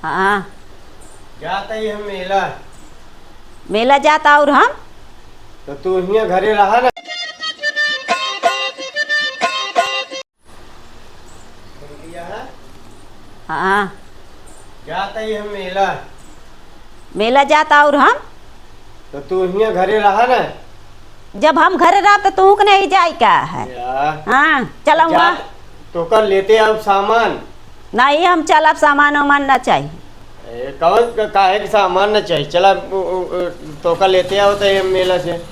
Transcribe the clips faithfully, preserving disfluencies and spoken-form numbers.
हाँ। जात ही हम मेला। मेला जात और हम? तो तू हियाँ घरे रहा ना। हाँ। जात ही हम मेला। मेला जात और हम? तो तू हियाँ घरे रहा ना। जब हम घरे रहा तो तू के नहीं जाए का है? या। हाँ, चला हुआ। जा, तोका लेते आओ सामान। नहीं, हम चलब, सामान वामान ना चाहिए। ए, कौन क-, काहे के सामान ना चाहिए? चला, उ, उ, उ, तोका लेते आओ तो ये मेला से।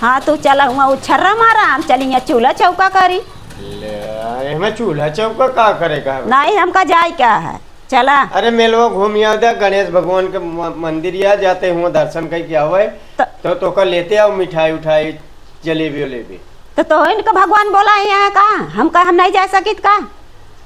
हाँ, तू चला हुआ, उ छर्रा मारा, हम चली यहाँ चूल्हा चौका करी। ले, एमे चूल्हा चौका का करे का है? नहीं, हमका जाए का है, चला। अरे, मेलवा घूम आओ दे, गणेश भगवान के म-, मंदिर या जाते हुआ दर्शन करके आवे, त- तो तोका लेते आओ मिठाई उठाई, जलेबी उलेबी। तो, तो इनका भगवान बोला है यहाँ का? हमका, हम नहीं जा सकित का?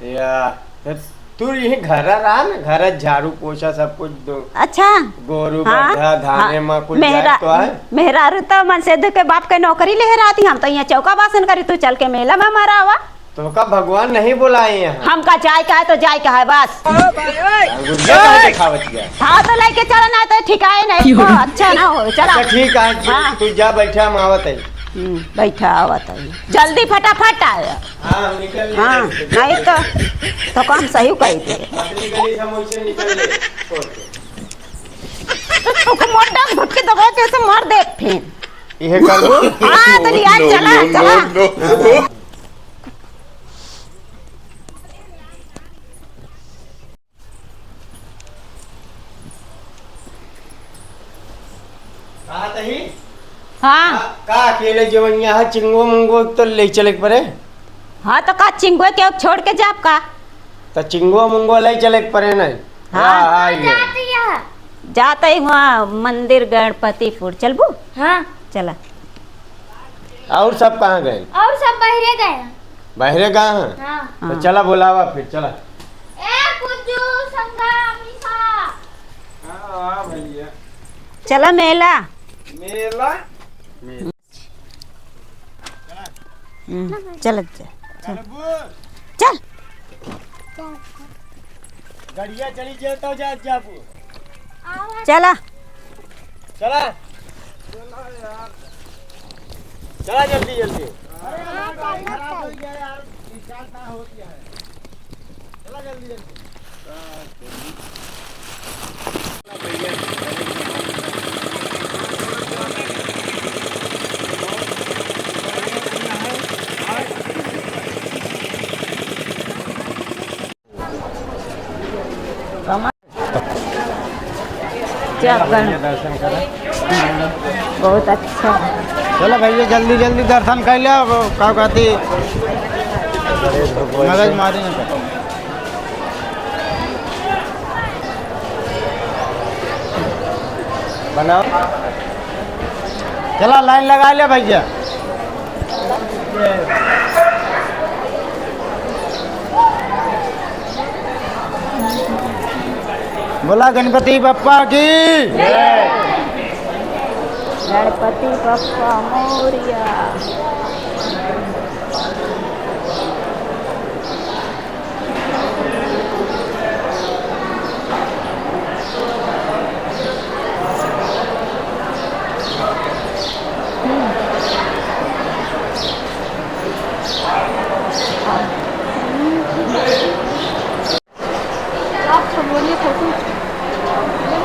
या, तो तू यही घर रहा ना, घर झाड़ू पोछा सब कुछ दो। अच्छा। गोरू हाँ, बरधा, धाने हाँ। मा कुछ मेहरा-, जाए तो आए। मेहरारू तो मन से के बाप के नौकरी ले रहती, हम तो यहाँ चौका बासन करी, तू चल के मेला में हमारा आवा। तो का भगवान नहीं बुलाए यहाँ? हमका जाए का है तो जाए का है बस। गुड़िया काहे दिखावत गया? हाँ तो लेके चला ना तो ठिकाए नहीं को, अच्छा ना हो, चला। अच्छा ठीक है, तू, हाँ। तू जा बैठा, हम आवत है। हम्म, बैठा आवत है, जल्दी फटाफट आया। हाँ, हम निकल हाँ, लेंगे। नहीं तो, तो काम सही कही दे। पतली गली से हम वैसे निकल ले, छोड़ के। तो चौक मोटा घुट के दबा के ऐसे मार दे फिर। इहे करबो? हाँ, तो लिया, चला, चला। कहा तही? हाँ। का, का अकेले जवनिया है, चिंगो मुंगो तो ले चले के परे? हाँ, तो का चिंगो के छोड़ के जाब का? तो चिंगो मुंगो ले चले के परे नहीं? हाँ। हाँ, हाँ, ये। जात ही हुआ मंदिर गणपतिपुर, चलबू? हाँ। चला। और सब कहाँ गए? और सब बहरे गए हैं। बहरे गए हैं? हाँ। तो हाँ। चला बुलावा फिर, चला। ए कुज्जू, संगा, अमीषा। हाँ, हाँ भैया। चला मेला। मेला? मेला। हम्म, चल, चल, चल। चल। गड़िया चली जाए तो जा, जाबू। चला। चला। चला जल्दी, जल्दी। अरे यार, गाड़ी खराब हो गया यार, स्टार्ट ना होती है। चला जल्दी, जल्दी। क्या कर-, दर्शन करा। बहुत अच्छा। चलो भैया, जल्दी जल्दी दर्शन कर लिया। अब का कहती, मगज मारी ना कर। बनाओ। चला, लाइन लगा ले भैया। बोला गणपति बप्पा की। गणपति बप्पा मोरया।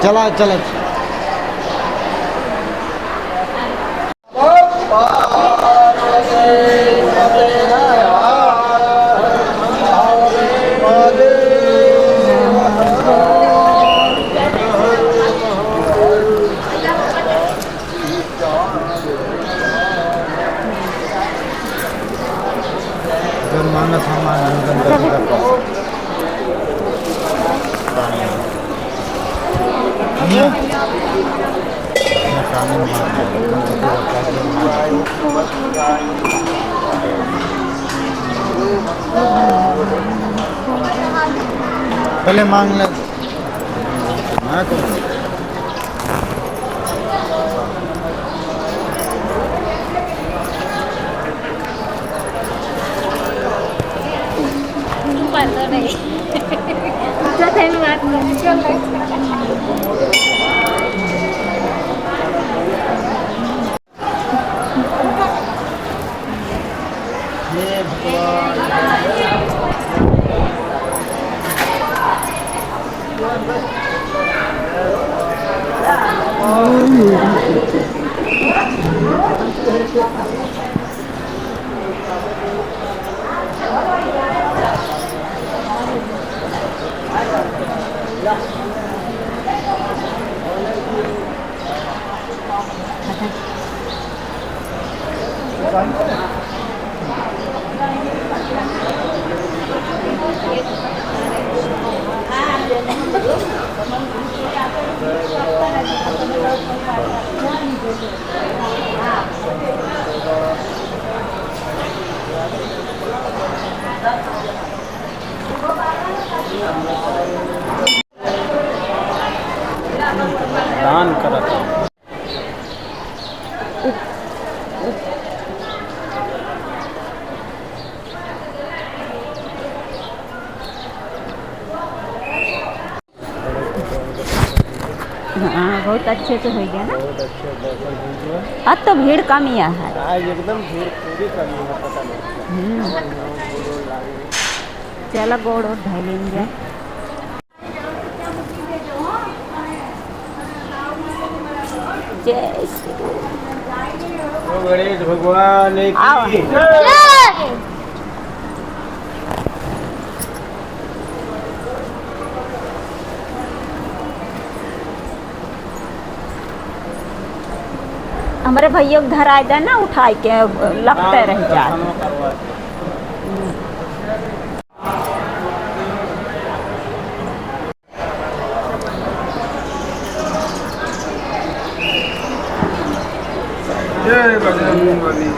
चला, चला। जब मांगत हम मांगत हम। पहले मांग ले। हाँ, तो ऊपर तो नहीं। दान करत। हाँ, बहुत अच्छे से हो गया ना। बहुत अच्छे दर्शन हो गया। अब तो भीड़ कम ही है। आज एकदम भीड़ पूरी कम ही है, पता नहीं। हम्म। चला गोड़ और धो लेंगे। जय श्री ओ गणेश भगवान की आओ। हमरे भइया के धराए दे ना, उठाए के लगते हाँ, रह जाए। दर्शनों करवा के। जय बजरंग बली।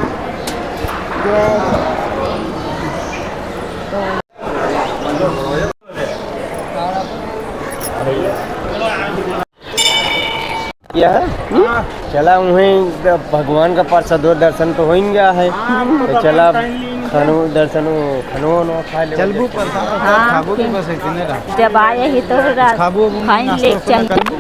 यह? हाँ। चला उहें भगवान का प्रसाद दर्शन तो हो ही गया है। हाँ, तो चला खानो दर्शन, खानो वानो खा ले। चलबू प्रसाद हाँ, खाबू तो बस इतने रहा। जब आए ही तो रा-, खाबू, खाई नाश्ता ले वास्ता चल। करबू।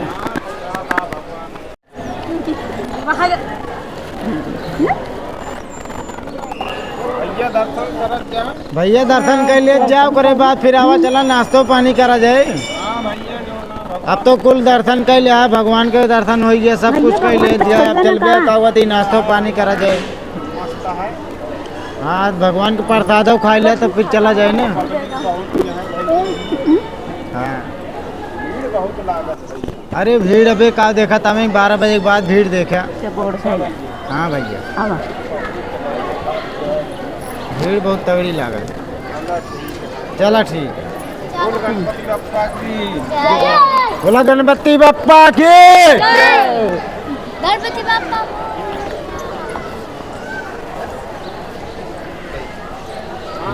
भैया दर्शन करत जा। भैया दर्शन कर ले जाओ, ओकरे बाद फिर आवा चला नाश्तो पानी करा जाए। हाँ भैया, जो ना अब तो कुल दर्शन कर लिया, भगवान के दर्शन हो गया, सब कुछ कर ले दिया। अब चलबे का हुआ तो नाश्तो पानी करा जाए। हाँ, आज भगवान के प्रसादो खा ले तो फिर चला जाए ना। हाँ, अरे भीड़ अबे का देखा, तमें बारह बजे के बाद भीड़ देखा। हाँ भैया, आवा। भीड़ बहुत तगड़ी लागल। चला ठीक। बोल गणपति बप्पा की। बोला गणपति बप्पा की। जय। गणपति बप्पा।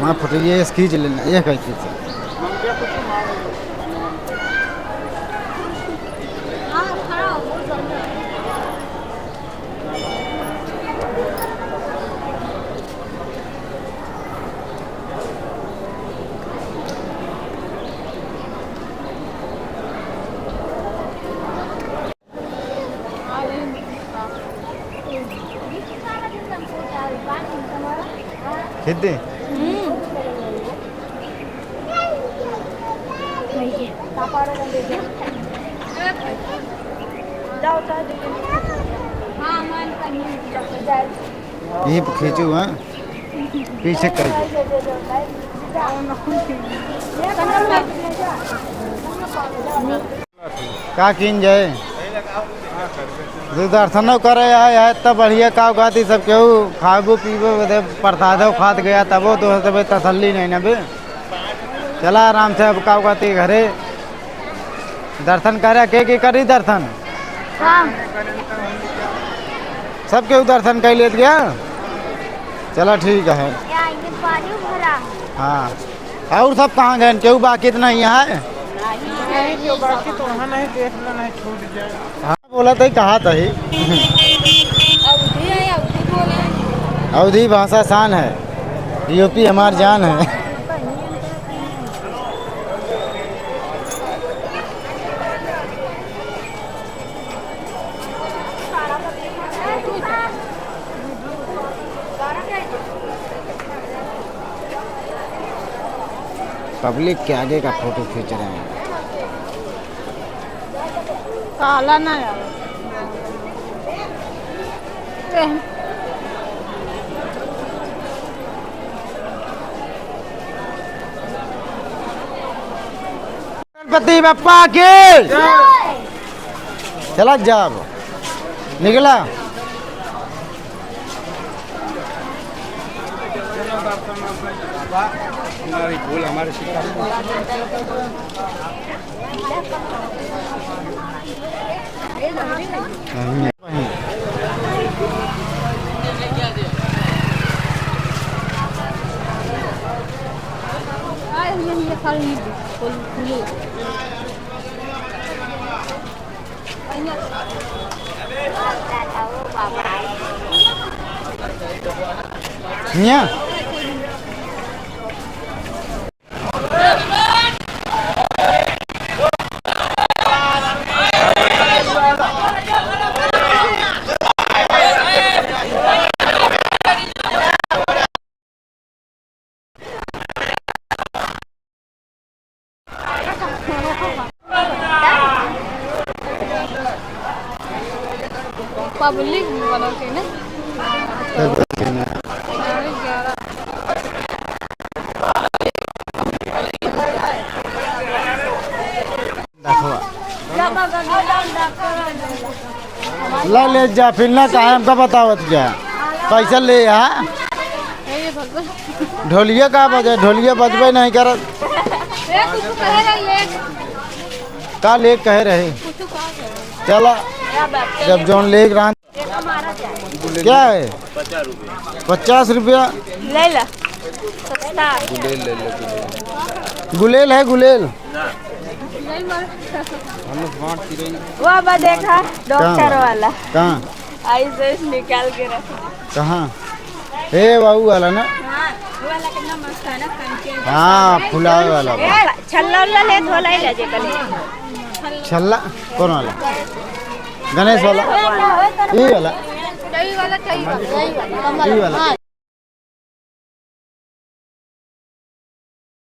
वहाँ फोटो ये खींच लेना, ये कहीं खींच। खींच दे। ये खींचू, हाँ, पीछे कर। का कीन जाए? जो दर्शनो करे आए है, इतना बढ़िया का कहती सब केहू खाबो पीबो, बदे प्रसादो खात गया, तबो तो तबे तसल्ली नहीं ना बे। चला आराम से अब का कहती घरे दर्शन करे, के के करी दर्शन? हाँ। सब केहू दर्शन कर लेत गया। चला ठीक है। या, ये पानी भरा। हाँ। और सब कहाँ गए? केहू बाकी तो नहीं है? नहीं, केहू बाकी तो वहाँ नहीं, देख लो, नहीं छूट जाए। हाँ, बोला तो ही कहा था ही। अवधी है, अवधी बोले। अवधी भाषा शान है, यूपी हमार जान है। पब्लिक के आगे का फोटो खींच रहे हैं। काला ना यार। गणपति बप्पा की। चला जाब, निकला। हमारी भूल, हमारे शिकार। हियाँ। पब्लिक बनल के ना। देखवा। ला ले जा, फिर ना काहे हमका बतावत जा। पैसा ले आ। ढोलिया का बजे? ढोलिया बजबे नहीं करत। का ले कहे रहे? चला, जब जौन ले रहा। क्या है? पचास रुपया। ले ला। सस्ता। गुलेल है, गुलेल। वो बा देखा, डॉक्टर वाला। कहाँ? आइस, आइस निकाल के रख। कहाँ? हे, वो वाला ना? हाँ, वो वाला कितना मस्त है ना, खन के। हाँ, फुलावे वाला बा। ए, छल्ला उल्ला ले, धोलाई ले जे कनी। छल्ला? कौन वाला? गणेश वाला? ई वाला? ई वाला? हाँ,